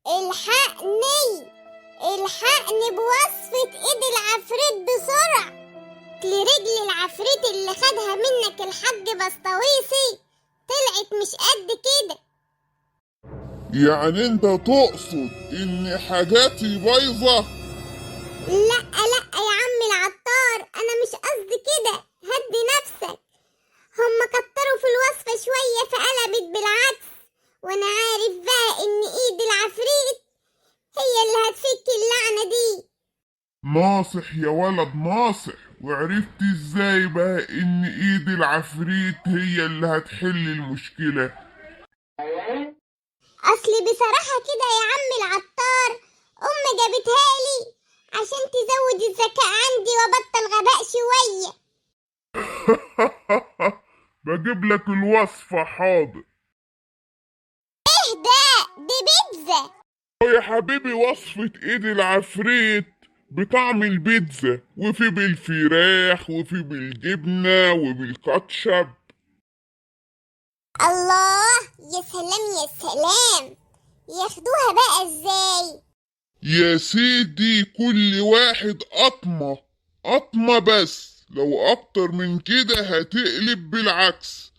الحقني الحقني بوصفة ايد العفريت بسرعة. لرجل العفريت اللي خدها منك الحاج بسطويسي طلعت مش قد كده. يعني انت تقصد ان حاجاتي بايظة؟ لا لا يا عم العطار، انا مش قصدي كده، هدي نفسك. هم كتروا في الوصفة شوية فقلبت بالعكس، وانا عارف بقى ان ايد العفريت هي اللي هتفك اللعنة دي. ناصح يا ولد ناصح. وعرفت ازاي بقى ان ايد العفريت هي اللي هتحل المشكلة؟ اصل بصراحة كده يا عم العطار، امي جابتها لي عشان تزود الذكاء عندي وابطل غباء شوية. بجيب لك الوصفة، حاضر. ايه ده؟ دي بيتزا يا حبيبي. وصفة ايد العفريت بطعم البيتزا، وفي بالفراخ وفي بالجبنة وبالكاتشب. الله، يا سلام يا سلام. ياخدوها بقى ازاي؟ يا سيدي كل واحد قطمة قطمة بس، لو اكتر من كده هتقلب بالعكس.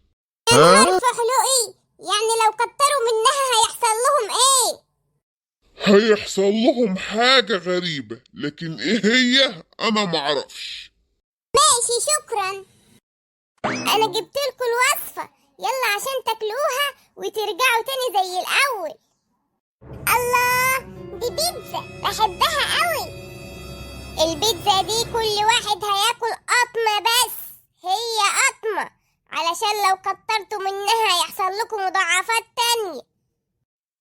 يا نهار فحلوقي، يعني لو كتروا منها هيحصل لهم ايه؟ هيحصل لهم حاجة غريبة، لكن ايه هي انا معرفش. ماشي شكرا، انا جبت لكم الوصفة، يلا عشان تاكلوها وترجعوا تاني زي الاول. الله، دي بيتزا بحبها قوي. البيتزا دي كل واحد هياكل قطمة بس، هي قطمة، علشان لو كترتوا منها يحصل لكم مضاعفات تانية.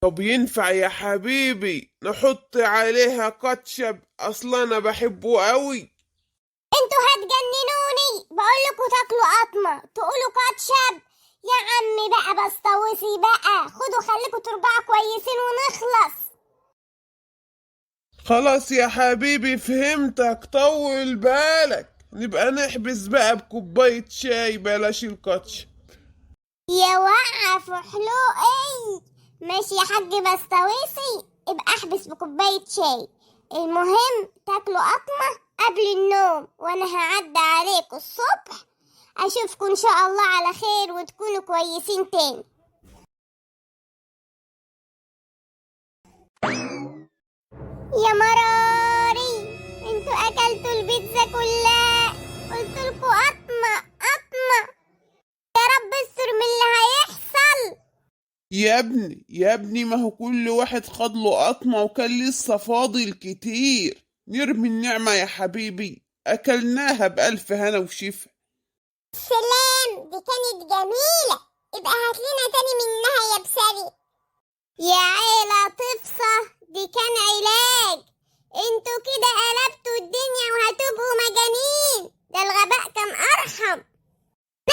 طب ينفع يا حبيبي نحط عليها كاتشب؟ اصلا انا بحبه قوي. انتوا هتجننوني، بقولكوا تاكلوا قطمة تقولوا كاتشب. يا عمي بقى بسطوسي بقى، خدوا خليكوا ترجعوا كويسين ونخلص. خلاص يا حبيبي فهمتك، طول بالك، نبقى نحبس بقى بكوباية شاي بلاش الكاتشب. يا وقع في حلوقي. ماشي يا حاج بسطويسي، ابقى احبس بكوباية شاي. المهم تاكلوا قطمة قبل النوم، وانا هعدي عليكم الصبح اشوفكم ان شاء الله على خير وتكونوا كويسين تاني. يا مراري، انتوا اكلتوا البيتزا كلها، قلتلكوا قطمة قطمة. يا رب استر من اللي هيحصل. يا ابني يا ابني، ما هو كل واحد خد له قطمة وكان لسه فاضل كتير. نرمي النعمة يا حبيبي، أكلناها بألف هنا وشفا. سلام، دي كانت جميلة، ابقى هات لنا تاني منها يا بسري. يا عيلة طفصة، دي كان علاج. انتوا كده قلبتوا الدنيا وهتبقوا مجانين، ده الغباء كان أرحم.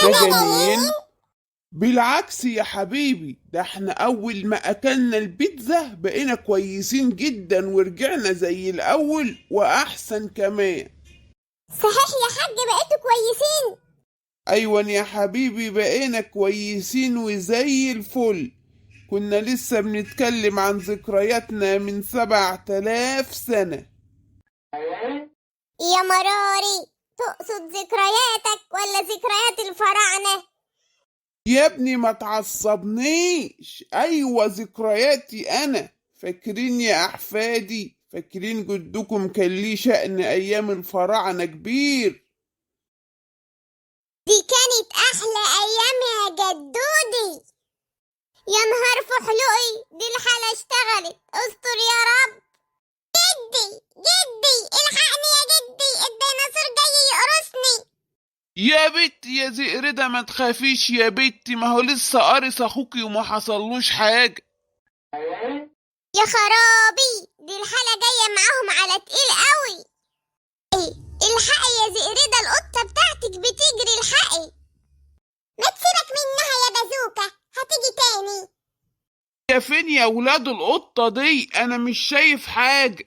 مجانين؟ بالعكس يا حبيبي، ده احنا أول ما أكلنا البيتزا بقينا كويسين جدا ورجعنا زي الأول وأحسن كمان. صحيح يا حاج، بقيتوا كويسين؟ أيوة يا حبيبي بقينا كويسين وزي الفل. كنا لسه بنتكلم عن ذكرياتنا من 7000 سنة. يا مراري، تقصد ذكرياتك ولا ذكريات الفراعنة؟ يا ابني ما تعصبنيش، أيوة ذكرياتي أنا. فاكرين يا أحفادي؟ فاكرين جدكم كان ليه شأن أيام الفراعنة كبير؟ دي كانت أحلى أيام يا جدودي. يا نهار فحلوقي، دي الحالة اشتغلت، استر يا رب. جدي جدي الحقني يا جدي، الديناصور جاي يقرصني. يا بنتي يا زئردة ما تخافيش يا بنتي، ما هو لسه قارص أخوكي وما حصلوش حاجة. يا خرابي، دي الحالة جاية معاهم على تقيل قوي. الحقي يا زئردة، القطة بتاعتك بتجري، الحقي. ما تسيبك منها يا بازوكا، هتيجي تاني. يا فين يا ولاد القطة دي؟ أنا مش شايف حاجة.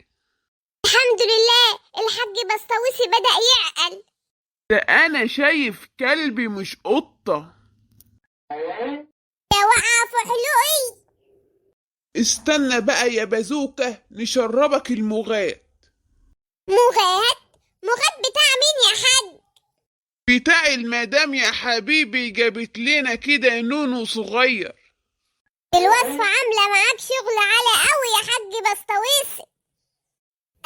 الحمد لله الحاج بسطويسي بدأ يعقل. ده أنا شايف كلبي مش قطة. يا وقع في حلوقي. استنى بقى يا بازوكة نشربك المغات. مغات؟ مغات بتاع مين يا حاج؟ بتاع المدام يا حبيبي، جابت لنا كده نونو صغير. الوصفة عاملة معاك شغل عالي قوي يا حاج بسطويسي.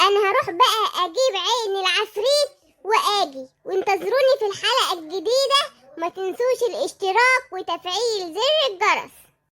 انا هروح بقى اجيب عين العفريت واجي، وانتظروني في الحلقة الجديدة. ما تنسوش الاشتراك وتفعيل زر الجرس.